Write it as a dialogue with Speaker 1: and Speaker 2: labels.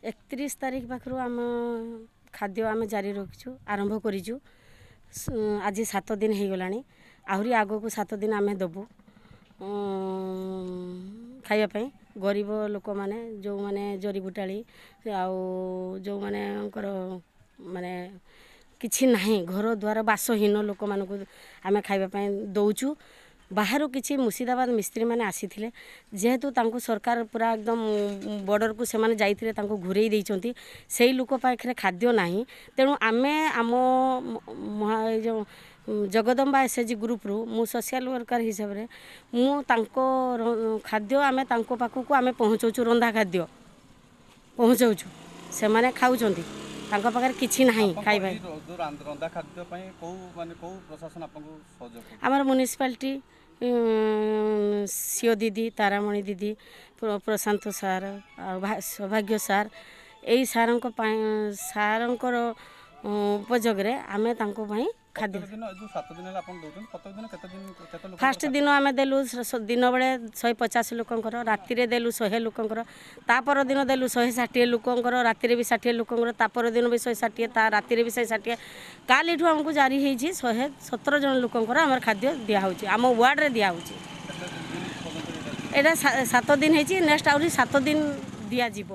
Speaker 1: 31 ତାରିଖ ପାଖରୁ ଆମ ଖାଦ୍ୟ ଆମେ ଜାରି ରଖିଛୁ, ଆରମ୍ଭ କରିଛୁ। ଆଜି 7 ଦିନ ହେଇଗଲାଣି, ଆହୁରି ଆଗକୁ 7 ଦିନ ଆମେ ଦେବୁ ଖାଇବା ପାଇଁ। ଗରିବ ଲୋକମାନେ, ଯେଉଁମାନେ ଜରିବୁଟାଳି ଆଉ ଯେଉଁମାନଙ୍କର ମାନେ କିଛି ନାହିଁ, ଘର ଦ୍ୱାର ବାସହୀନ ଲୋକମାନଙ୍କୁ ଆମେ ଖାଇବା ପାଇଁ ଦେଉଛୁ। ବାହାରୁ କିଛି ମୁର୍ଶିଦାବାଦ ମିସ୍ତ୍ରୀମାନେ ଆସିଥିଲେ, ଯେହେତୁ ତାଙ୍କୁ ସରକାର ପୁରା ଏକଦମ ବର୍ଡ଼ରକୁ ସେମାନେ ଯାଇଥିଲେ, ତାଙ୍କୁ ଘୂରେଇ ଦେଇଛନ୍ତି। ସେଇ ଲୋକ ପାଖରେ ଖାଦ୍ୟ ନାହିଁ। ତେଣୁ ଆମେ ଆମ ଏ ଯେଉଁ ଜଗଦମ୍ବା ଏସ୍ ଏଚ୍ ଜି ଗ୍ରୁପରୁ ମୁଁ ସୋସିଆଲ ୱାର୍କର ହିସାବରେ ମୁଁ ତାଙ୍କ ଖାଦ୍ୟ ଆମେ ତାଙ୍କ ପାଖକୁ ଆମେ ପହଞ୍ଚଉଛୁ, ରନ୍ଧା ଖାଦ୍ୟ ପହଞ୍ଚଉଛୁ, ସେମାନେ ଖାଉଛନ୍ତି। ତାଙ୍କ ପାଖରେ କିଛି ନାହିଁ ଖାଇବା।
Speaker 2: ରନ୍ଧା ଖାଦ୍ୟ ପାଇଁ କେଉଁ ମାନେ କେଉଁ ପ୍ରଶାସନ ଆପଣଙ୍କୁ ସହଯୋଗ?
Speaker 1: ଆମର ମ୍ୟୁନିସିପାଲିଟି ସିଓ ଦିଦି, ତାରାମଣି ଦିଦି, ପ୍ରଶାନ୍ତ ସାର୍ ଆଉ ସୌଭାଗ୍ୟ ସାର୍, ଏଇ ସାର୍ଙ୍କ ପାଇଁ, ସାର୍ଙ୍କର ଉପଯୋଗରେ ଆମେ ତାଙ୍କ ପାଇଁ ଖାଦ୍ୟ। ଫାଷ୍ଟ ଦିନ ଆମେ ଦେଲୁ ଦିନ ବେଳେ 150 ଲୋକଙ୍କର, ରାତିରେ ଦେଲୁ 100 ଲୋକଙ୍କର, ତା ପରଦିନ ଦେଲୁ 160 ଲୋକଙ୍କର, ରାତିରେ ବି 60 ଲୋକଙ୍କର, ତା ପରଦିନ ବି 160, ତା ରାତିରେ ବି 160। କାଲିଠୁ ଆମକୁ ଜାରି ହେଇଛି 117 ଜଣ ଲୋକଙ୍କର ଆମର ଖାଦ୍ୟ ଦିଆହେଉଛି, ଆମ ୱାର୍ଡ଼ରେ ଦିଆହେଉଛି। ଏଇଟା 7 ଦିନ ହେଇଛି, ନେକ୍ସଟ ଆହୁରି 7 ଦିନ ଦିଆଯିବ।